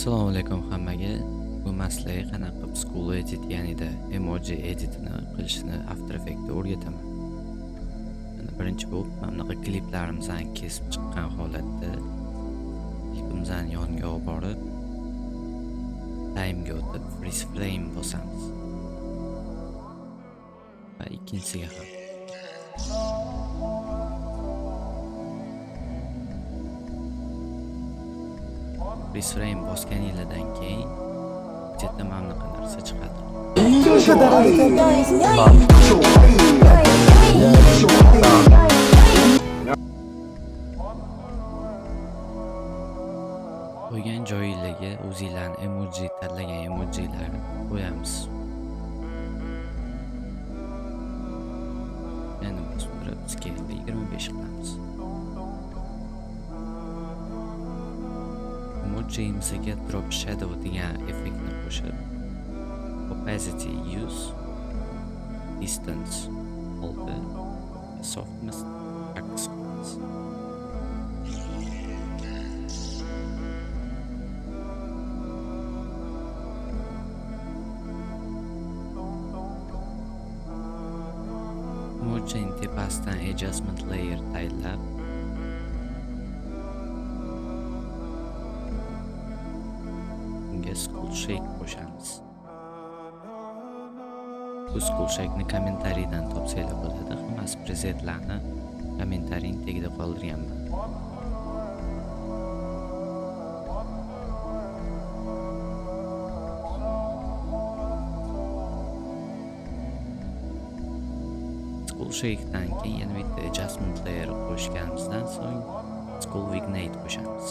Assalomu alaykum hammaga. Bu maslaga qanaqa qilib School Edit, ya'nida emoji editini qilishni After Effects'da o'rgataman. Mana birinchi bo'lib mana bunaqa kliplarimizni kesib chiqqan holatda klipimizni yoniga olib borib time'ga o'tib freeze frame bosamiz. Va ikkinchisiga ham. Freeze frame bosganinglardan keyin chetda mana bunaqa narsa chiqadi. Qo'ygan joyinglarga o'zinglarni emoji tanlagan emojilarni qo'yamiz. Yana bosib turib scale 25 qilamiz. Emojimizga drop shadow degan effektni qo'shib, opacity 100, distance 6, softness aks qilamiz. Emojini tepasidan adjustment layer tayinlab unga skull shake qo'shamiz. Bu skull shake'ni kommentariydan topsanglar bo'ladi. Hammasi presetlarni kommentariyning tagida qoldirganman. Skull shake'dan keyin yana bitta adjustment layer qo'shganimizdan so'ng skull vignette qo'shamiz.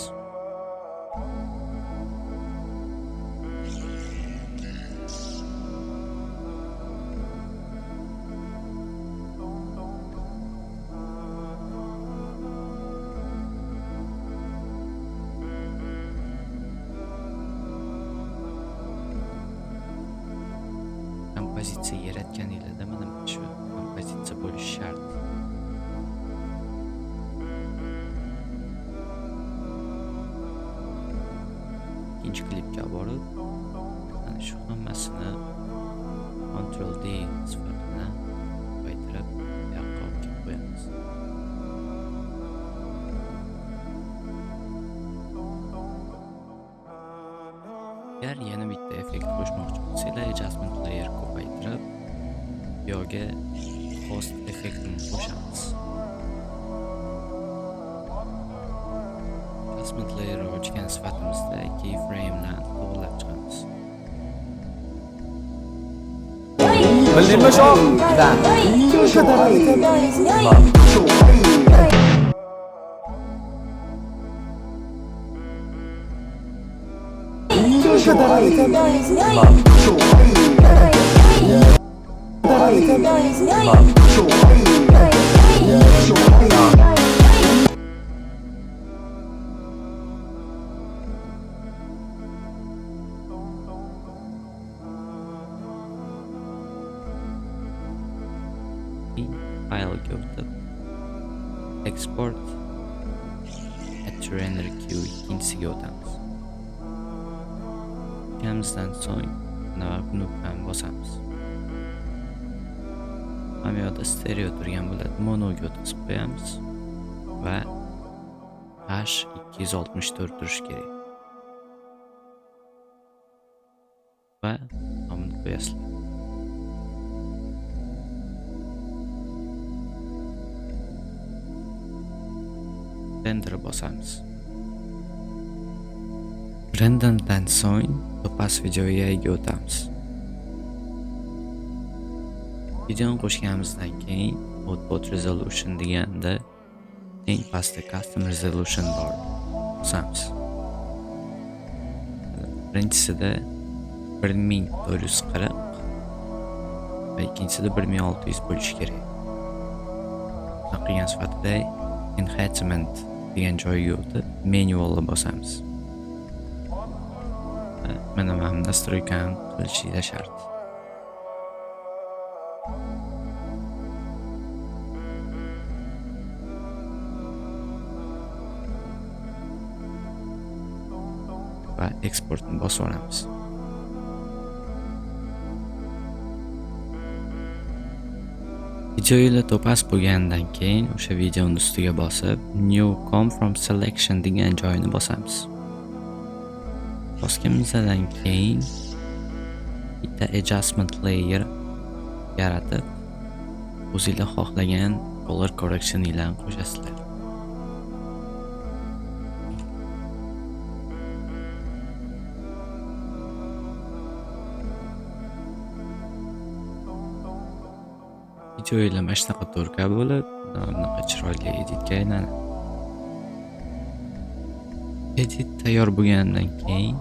Kompozitsiya yaratganinglarda mana shu kompozitsiya bo'lishi shart. Ikkinchi klipga borib, mana shu hammasini Ctrl D sifatini ko'paytirib, bu yoqqa olib kelib qo'yamiz. Agar yana bitta effekt qo'shmoqchi bo'lsanglar, adjustment layer ko'paytirib, bu yoqga post effektini qo'shamiz. Adjustment layer ochgan sifatimizda keyframe'larni to'g'rilab chiqamiz. Bildingmi shoh? Да. File'ga o'tib export add to render queue ikkinchisiga o'tamiz. O'tganimizdan so'ng mana knopkani bosamiz. Mana bu yoqda stereo turgan bo'ladi. Monoga o'tkazib qo'yamiz va H264 turishi kerak. Va buni qo'yasizlar. Render bosamiz. Renderdan so'ng Topaz Video AI'ga o'tamiz. Videoni qo'shganimizdan keyin Output Resolution deganda eng pastda Custom Resolution bor. Bosamiz. Birinchisida 1440 va ikkinchisida 1600 bo'lishi kerak. Qilgan sifatida Enhancement degan joyga o'tib manualni bosamiz. Mana bu настройка ni qilishinglar shart. Va eksportni bosib yuboramiz. Videoylar to'pas bo'lgandan keyin o'sha videoni ustiga bosib, New Comp from Selection degan joyini bosamiz. Bosganimizdan keyin bitta adjustment layer yaratib, o'zinglar xohlagan color correctioninglarni qo'shasizlar. Videoylar mana shunaqa to'rka bo'lib, mana bunaqa chiroyli editga aylanadi. Edit tayyor bo'lgandan keyin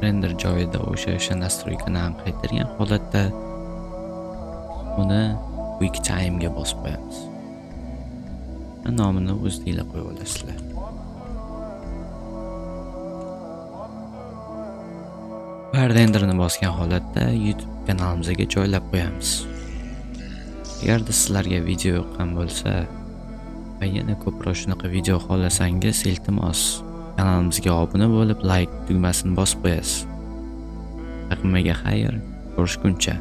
render joyida o'sha настройкani qaytargan holatda uni QuickTime'ga bosib qo'yamiz. Va nomini o'zinglar qo'yib olasizlar. Va renderni bosgan holatda YouTube kanalimizga joylab qo'yamiz. Agarda sizlarga video yoqqan bo'lsa va yana ko'proq shunaqa video xohlasangiz, iltimos kanalimizga obuna bo'lib, like tugmasini bosib qo'yasiz. Hammaga xayr, ko'rishguncha.